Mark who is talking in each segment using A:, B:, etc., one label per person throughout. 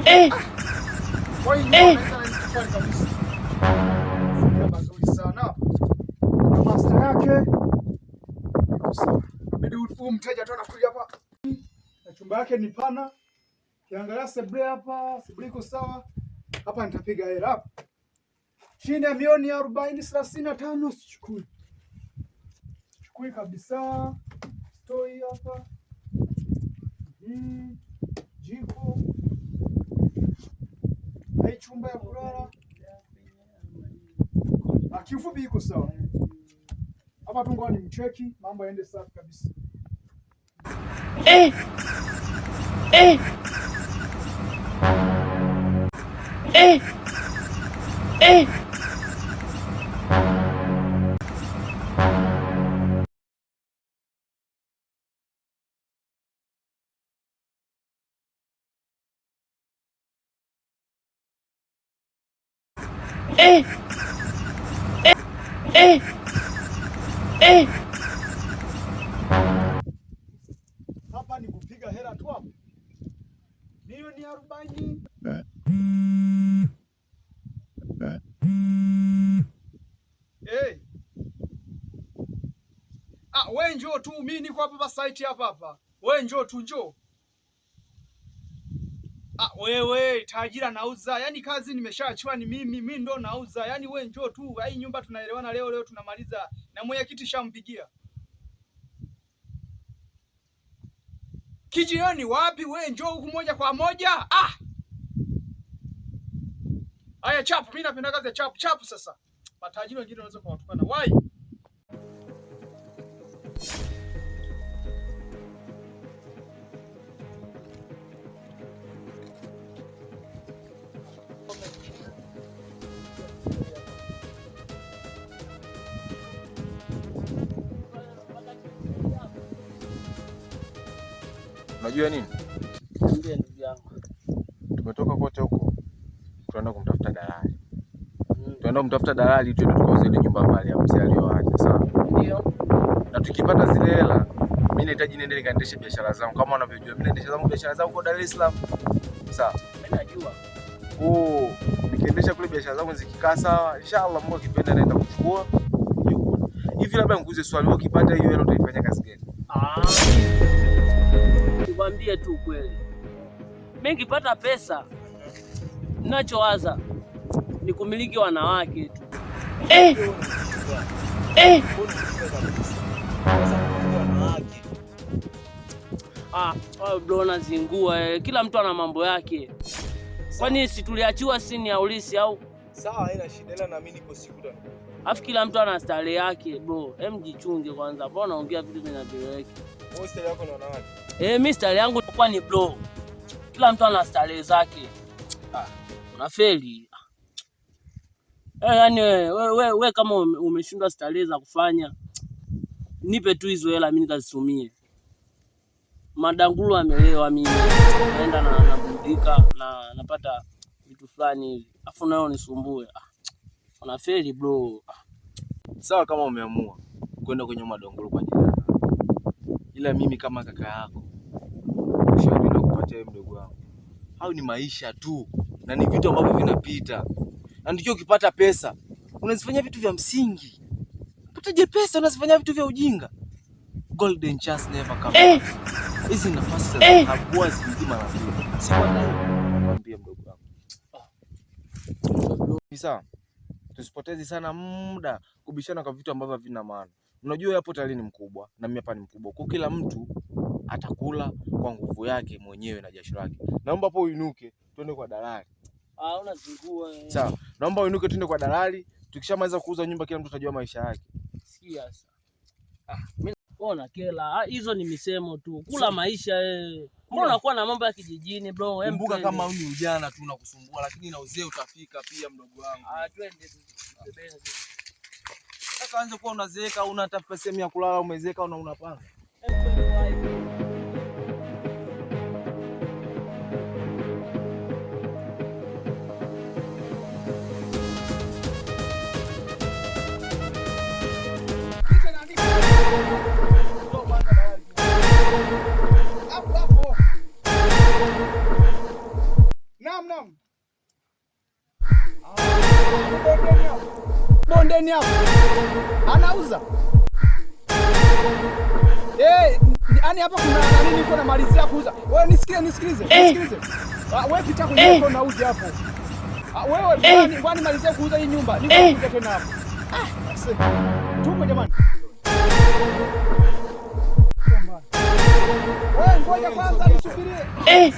A: Eh.
B: Kwa hiyo
A: Eh.
B: nyumba naweza kufanya kabisa. Mazingira mazuri sana. Na master yake iko sawa. Inabidi huyu mteja tu anakuja hapa. Na chumba yake ni pana. Kiangalia sebule hapa, sebule iko sawa. Hapa nitapiga hela hapa. Chini ya milioni 40 35 sichukui. Chukui kabisa. Stoi hapa. Jiko. Na hii chumba ya kulala. Kiufupi iko sawa. Hapa tu ngoja nimcheki mambo yaende safi kabisa.
A: Eh. Eh. Eh. Eh. Eh. Eh. Eh.
B: Hapa ni kupiga hela tu hapa. Milioni 40. Hey. Ah, we njoo tu, mimi niko hapa hapa site hapa hapa. We njoo tu, njoo. Ah, wewe tajira nauza. Yaani kazi nimeshaachiwa ni mimi, mimi ndo nauza. Yaani we njoo tu, hii nyumba tunaelewana leo leo tunamaliza. Na mwenyekiti shampigia. Kijioni wapi? We njoo huku moja kwa moja. Ah! Haya chapu, mimi napenda kazi ya chapu chapu sasa. Matajiri wengine wanaweza kuwatukana. Why?
C: Unajua nini?
D: Niambie ndugu yangu.
C: Tumetoka kote huko tunaenda kumtafuta dalali. Tunaenda kumtafuta dalali tuende tukauze ile nyumba pale ya mzee aliyoacha, sawa?
D: Ndio.
C: Na tukipata zile hela, mimi nahitaji niende nikaendeshe biashara zangu kama unavyojua. Mimi naendesha zangu biashara zangu kwa Dar es Salaam. Sawa.
D: Mimi najua.
C: Oh, nikiendesha kule biashara zangu zikikaa sawa, inshallah Mungu akipenda naenda kuchukua. Hivi labda nikuulize swali, wewe ukipata hiyo hela utaifanya kazi gani?
D: Ah. Nikwambie tu kweli. Mimi nikipata pesa ninachowaza ni kumiliki wanawake tu.
A: Eh. Eh.
D: Ah, bro nazingua eh. Kila mtu ana mambo yake. Kwani si tuliachiwa sini ya ulisi au?
E: Sawa, haina shida, ila naamini ipo siku utanipa.
D: Afu kila mtu ana style yake bro. Hem, jichunge kwanza. Mbona unaongea vitu vinavyoeleweka?
E: Wewe style yako ni wanawake.
D: Eh, mimi style yangu kwa ni bro. Kila mtu ana style zake. Ah, unafeli. Eh, yani we kama umeshindwa style za kufanya, nipe tu hizo hela mimi nikazitumie. Madangulu amelewa mimi. Naenda na naburudika na napata vitu fulani hivi. Afu nayo nisumbue. Ah, unafeli bro. Ah.
C: Sawa kama umeamua kwenda kwenye madongolo kwa ajili ya, ila mimi kama kaka yako ushauri na kupatia wewe mdogo wangu, au ni maisha tu na ni vitu ambavyo vinapita, na ndio ukipata pesa unazifanyia vitu vya msingi. Pataje pesa unazifanyia vitu vya ujinga. Golden chance never comes.
A: Eh.
C: Hizi nafasi za
A: Eh.
C: dhahabu huwa zirudi mara mbili. Si kwa nini? Nakwambia mdogo wangu. Sawa. Tusipoteze sana muda kubishana kwa vitu ambavyo havina maana. Unajua hapo tayari ni mkubwa na mimi hapa ni mkubwa. Kwa kila mtu atakula kwa nguvu yake mwenyewe na jasho lake. Naomba hapo uinuke twende kwa dalali.
D: Ah, unazingua. Eh.
C: Sawa. Naomba uinuke twende kwa dalali. Tukishamaliza kuuza nyumba kila mtu atajua maisha yake.
D: Sikia sasa. Ah, mimi ona kela, ah, hizo ni misemo tu. Kula maisha eh. Mbona unakuwa na mambo ya kijijini bro? Hem,
E: Kumbuka
D: twende.
E: kama ni ujana tu unakusumbua, lakini na uzee utafika pia mdogo wangu.
D: Ah, twende tu. Benzi.
C: Sasa anze kuwa unazeeka, una hata sehemu ya kulala, umezeeka una unapanga.
D: Hem, twende wapi?
B: Hapo hapo. Na Bondeni hapo. Bondeni hapo. Anauza. Eh, yani hapa kuna nani niko namalizia kuuza. Wewe nisikie, nisikilize, nisikilize. Wewe pita kwenye kona uje hapo. Wewe bwana malizia kuuza hii nyumba. Niko kuja tena hapo. Ah, tupo jamani. Wewe ngoja kwanza nisubirie.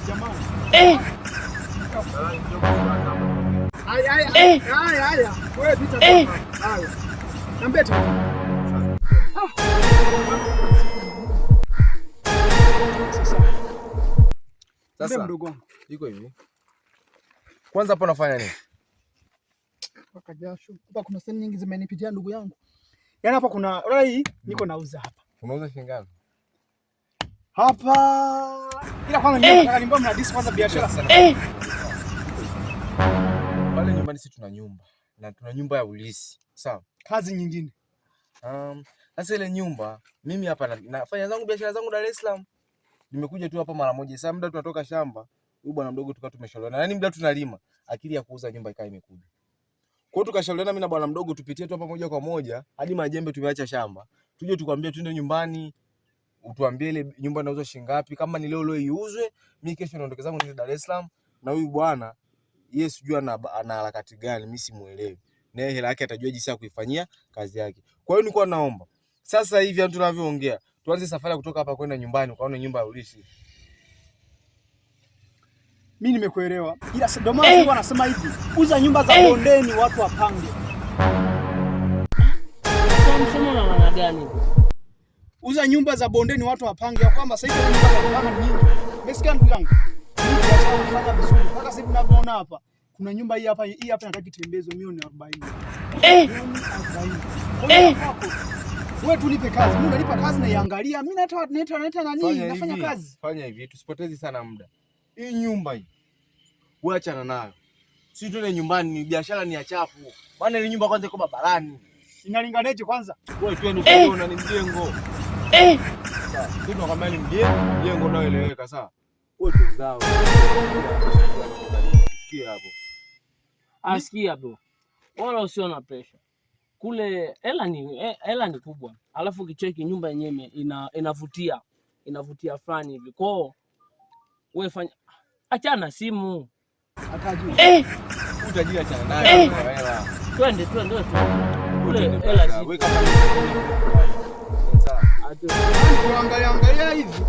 B: Jamani. Haya haya. Haya haya. Wewe pita hapa. Haya. Niambie tena. Sasa.
C: Sasa
B: mdogo wangu.
C: Iko hivi. Kwanza hapo nafanya nini?
B: Paka jasho. Hapa kuna sehemu nyingi zimenipitia ndugu yangu. Yaani hapa kuna unaona hii niko nauza hapa.
C: Unauza shilingi ngapi?
B: Hapa. Ila kwanza nataka niambie mnadisi kwanza biashara sana.
C: Pale nyumbani sisi tuna nyumba na tuna nyumba ya ulisi. Sawa.
B: Kazi nyingine.
C: Sasa ile nyumba mimi hapa nafanya zangu biashara zangu Dar es Salaam. Nimekuja tu hapa mara moja. Sasa muda tunatoka shamba, huyu bwana mdogo tukawa tumeshauriana. Yaani muda tunalima, akili ya kuuza nyumba ikawa imekuja. Kwa hiyo tukashauriana mimi na bwana mdogo tupitie tu hapa moja kwa moja hadi majembe tumeacha shamba. Tuje tukwambie twende nyumbani, utuambie ile nyumba inauzwa shilingi ngapi, kama ni leo leo iuzwe, mimi kesho naondoka zangu niende Dar es Salaam na huyu bwana yeye sijui ana harakati gani, mimi simuelewi. Na hela yake atajua jinsi ya kuifanyia kazi yake. Kwa hiyo nilikuwa naomba sasa hivi yani tunavyoongea tuanze safari kutoka hapa kwenda nyumbani ukaone nyumba ya ulisi.
B: Mimi nimekuelewa. Ila ndio maana hey, wanasema hivi, uza nyumba za bondeni watu wapange.
D: Msomo na maana gani?
B: Uza nyumba za bondeni watu wapange, ya kwamba sasa hivi nyumba za kupanga ni nyingi. Umesikia ndugu yangu? Mimi biashara nafanya vizuri. Mpaka sasa hivi unavyoona hapa, kuna nyumba hii hapa, hii hapa inataka itembezwe milioni 40. Milioni 40. Wewe tu nipe kazi. Mimi unanipa kazi na iangalia. Mimi natoa neta neta nani? Nafanya kazi.
C: Fanya hivi, tusipoteze sana muda. Hii nyumba hii wewe achana nayo. Sisi tuende nyumbani, ni biashara ni ya chafu. Maana ile nyumba kwanza iko barabarani.
B: Inalinganeje kwanza?
C: Wewe twende ukaona ni mjengo. Sawa. Sisi tunakwambia ni mjengo, mjengo unaoeleweka sawa. Wewe tu zao. Sikia hapo.
D: Asikia bro. Wala usio na pressure. Kule hela ni kubwa. Alafu ukicheki nyumba yenyewe inavutia. Inavutia fulani hivi. Kwao wewe fanya achana simu.
B: Atajiri.
C: Utajiri achana naye.
D: Twende twende twende. Kule hela zipo.
C: Wewe kama sawa.
B: Tuangalia angalia hivi.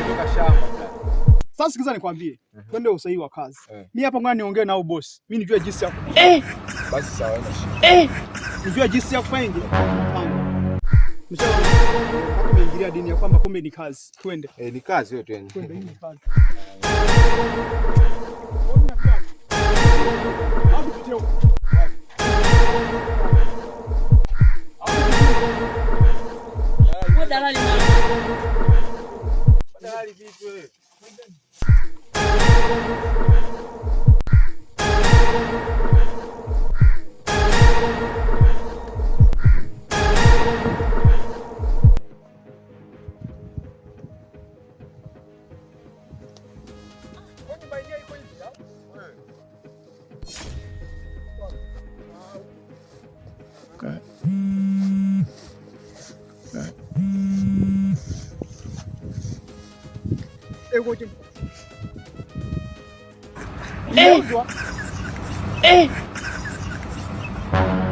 C: Kutoka shamba.
B: Sasa sikiza nikwambie. Twende usahihi wa kazi. Mimi hapa ngoja niongee na boss. Mimi nijue jinsi ya
C: Basi sawa, haina shida.
B: Nijue jinsi ya kufanya mpango. Nimeingilia dini ya kwamba kumbe ni kazi. Twende.
C: Ni kazi wewe, twende.
B: Twende, hii ni kazi.
D: Wewe dalali nani?
C: Dalali vipi wewe?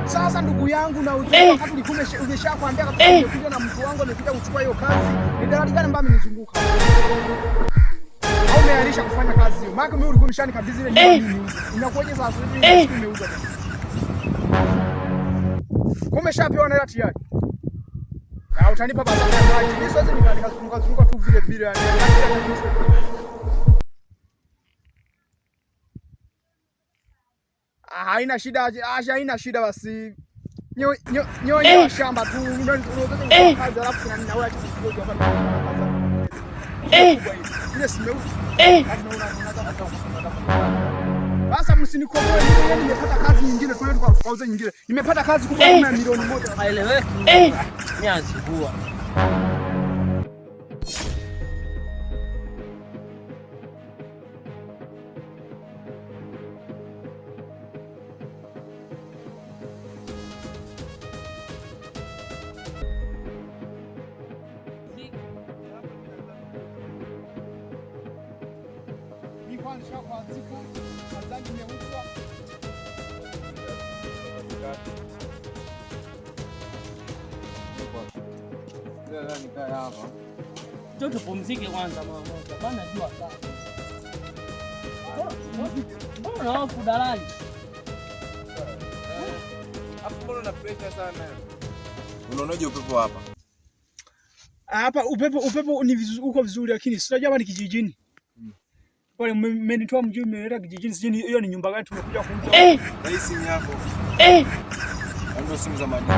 B: Sasa ndugu yangu na ujue wakati ulikuwa umeshakwambia kabisa nimekuja na mtu wangu amekuja kuchukua hiyo kazi, ni dalali gani ambaye amenizunguka? Au umeahirisha kufanya kazi hiyo? Maana mimi ulikuwa umeshanikabidhi ile nyumba mimi niuze. Inakuwaje sasa hivi nimeuza tena? Umeshapewa na hela tayari. Na utanipa basi ya maji. Mimi siwezi nikazunguka zunguka tu vile bila yani. Haina shida, haina shida basi. Nyo shamba tu unaweza kazi alafu na wewe acha kufoja hapa. Ile simeuza. Sasa msinikomoe mimi, nimepata kazi nyingine, twende tukauze nyingine. Nimepata kazi kubwa kama milioni 1.
D: Haeleweki. Mimi azibua.
B: Bwana nishakuanzika. Nadhani nimeuzwa.
C: Nikae hapa.
D: Njoo tupumzike kwanza mara moja. Bana jua sana. Mbona una hofu dalali?
C: Hapo mbona una pressure sana? Unaonaje upepo hapa?
B: Hapa upepo ni uko vizuri lakini si unajua hapa ni kijijini. Pale mmenitoa mjini mmeleta kijijini, sijui hiyo ni nyumba gani tumekuja kuuza.
C: Na hii simu yako. Ndio simu za madini.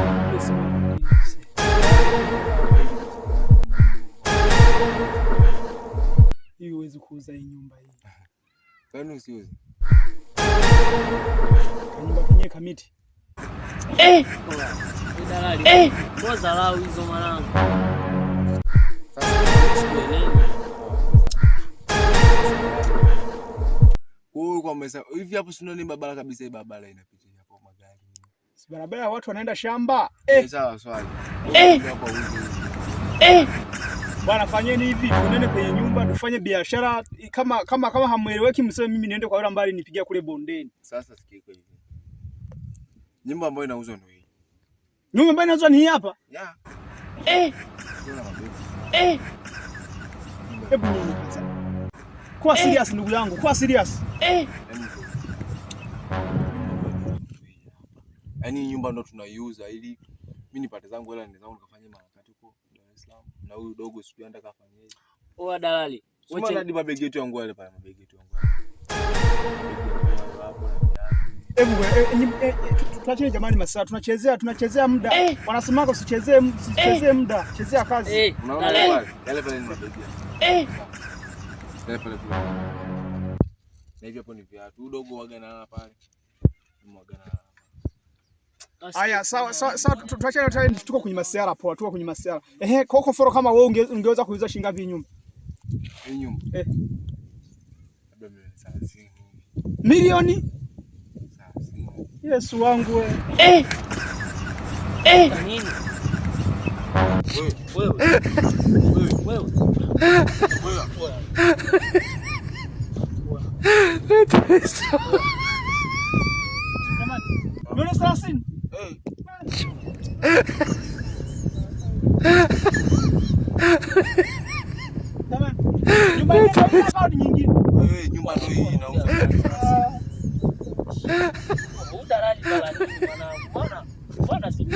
B: Hii huwezi kuuza hii nyumba hii.
C: Kwani usiuze?
B: Kanyumba kenyewe kamiti.
D: Dalali. Mbona dharau hizo mwanangu? Sikuelewi.
C: Kwa kwa mesa hivi hapo si ni barabara kabisa, hii barabara inapitia hapo magari.
B: Si barabara watu wanaenda shamba.
C: Sawa swali. Hapo uze.
B: Bwana fanyeni hivi, tuendeni kwenye nyumba tufanye biashara. Kama hamueleweki mseme mimi niende kwa yule ambaye alinipigia kule bondeni.
C: Sasa sikia iko hivi. Nyumba ambayo inauzwa ndio hii.
B: Nyumba ambayo inauzwa ni hii hapa.
C: Yeah. Kuna mabegi.
B: Hebu nini kwanza. Kwa serious ndugu yangu, kwa serious.
C: Yaani nyumba ndo tunaiuza ili mimi nipate zangu hela zangu nikafanye maharakati huko Dar es Salaam na huyu dogo sijui anataka afanyeje.
D: Oa dalali.
C: Sema hadi mabegi yetu yangu yale pale, mabegi yetu yangu.
B: Hebu tuacheni jamani masaa, tunachezea muda. Wanasemaga usichezee muda, chezea kazi.
C: Unaona pale? Yale pale ni mabegi. Yale pale kule. Na hivi hapo ni viatu. Dogo waga na pale. Mwaga na.
B: Haya, sawa sawa, tuachane, tuko kwenye masiara poa, tuko kwenye masiara. Ehe, koko foro kama wewe ungeweza kuuza shilingi ngapi nyumba?
C: Hii nyumba. Labda milioni 30.
B: Milioni?
C: 30.
B: Yesu wangu wewe.
D: Nini? Wewe. Wewe.
B: Jamani. Milioni 30. Jamani. Nyumba hii ni nyingine.
C: Wewe nyumba ndio hii inauzwa.
D: Udalali bala nini mwanangu? Mbona si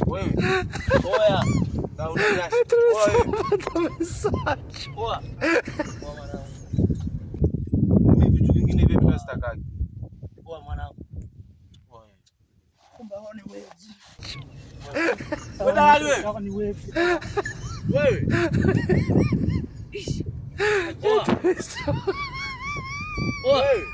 C: Wewe.
D: Oya.
C: Na unaniacha.
D: Oa. Oa mwanangu.
C: Mimi vitu vingine hivi vitu sitakaki.
D: Oa mwanangu.
B: Kumbe hao ni wezi.
C: Wewe dalali wewe.
B: Hao ni wezi.
C: Wewe.
D: Oa. Oa.
C: Wewe.